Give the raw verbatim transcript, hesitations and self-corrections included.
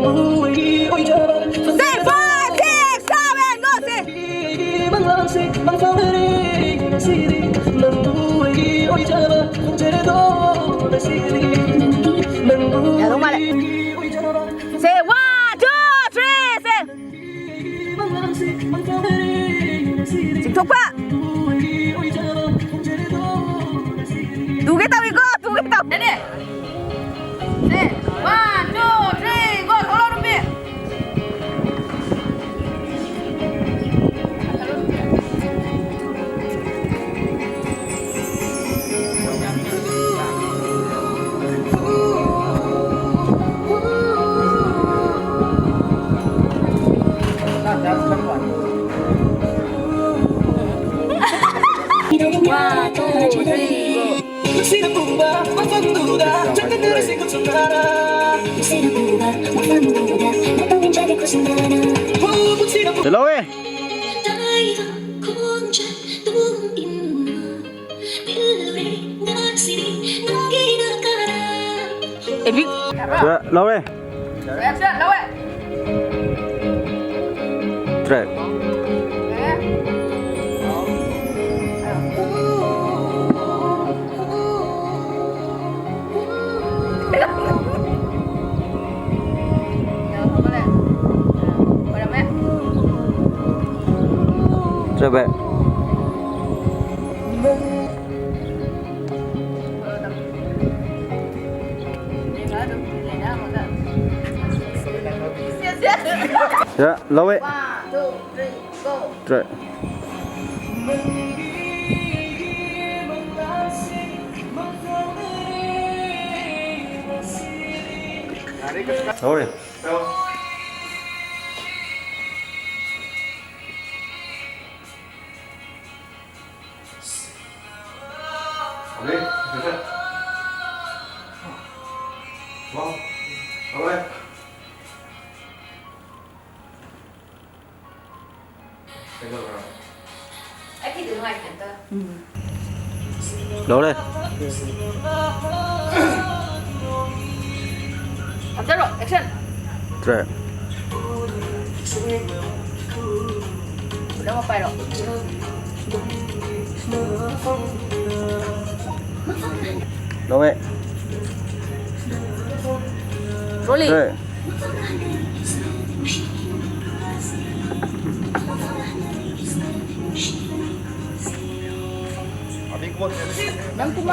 Say five, six, seven, go, say. ꯌꯥꯗꯧ ꯃꯥꯜꯂꯦ꯫ Say one, two, three, say. ꯆꯤꯡꯊꯣꯛꯄ꯫ ꯇꯨꯒꯦ ꯇꯧꯏꯀꯣ, ꯇꯨꯒꯦ ꯇꯧ꯫ ꯅꯦꯅꯦ꯫ ꯁꯦ, one, two, three, go! ꯊꯣꯛꯂꯛꯑꯣ, ꯅꯨꯄꯤ꯫ One, two, three, go. ꯂꯧꯋꯦ꯫ ꯑꯦꯕꯤ꯫ ꯂꯧꯔꯦ꯫ ꯔꯤꯌꯦꯛꯁꯟ ꯂꯧꯋꯦ꯫ ꯇ꯭ꯔꯦꯛ꯫ Track back. ꯌꯥ, ꯂꯧꯋꯦ꯫ ꯇ꯭ꯔꯦꯛ꯫ ꯂꯧꯔꯦ꯫ ꯂꯧꯔꯦ꯫ ꯍꯥꯞꯆꯔꯣ, action꯫ ꯇ꯭ꯔꯦ꯫ ꯅꯪ ꯄꯥꯏꯔꯣ꯫ ꯂꯧꯋꯦ꯫ ꯔꯣꯂꯤꯡ꯫ ꯇ꯭ꯔꯦ꯫ ꯅꯪ ꯀꯨꯝꯃ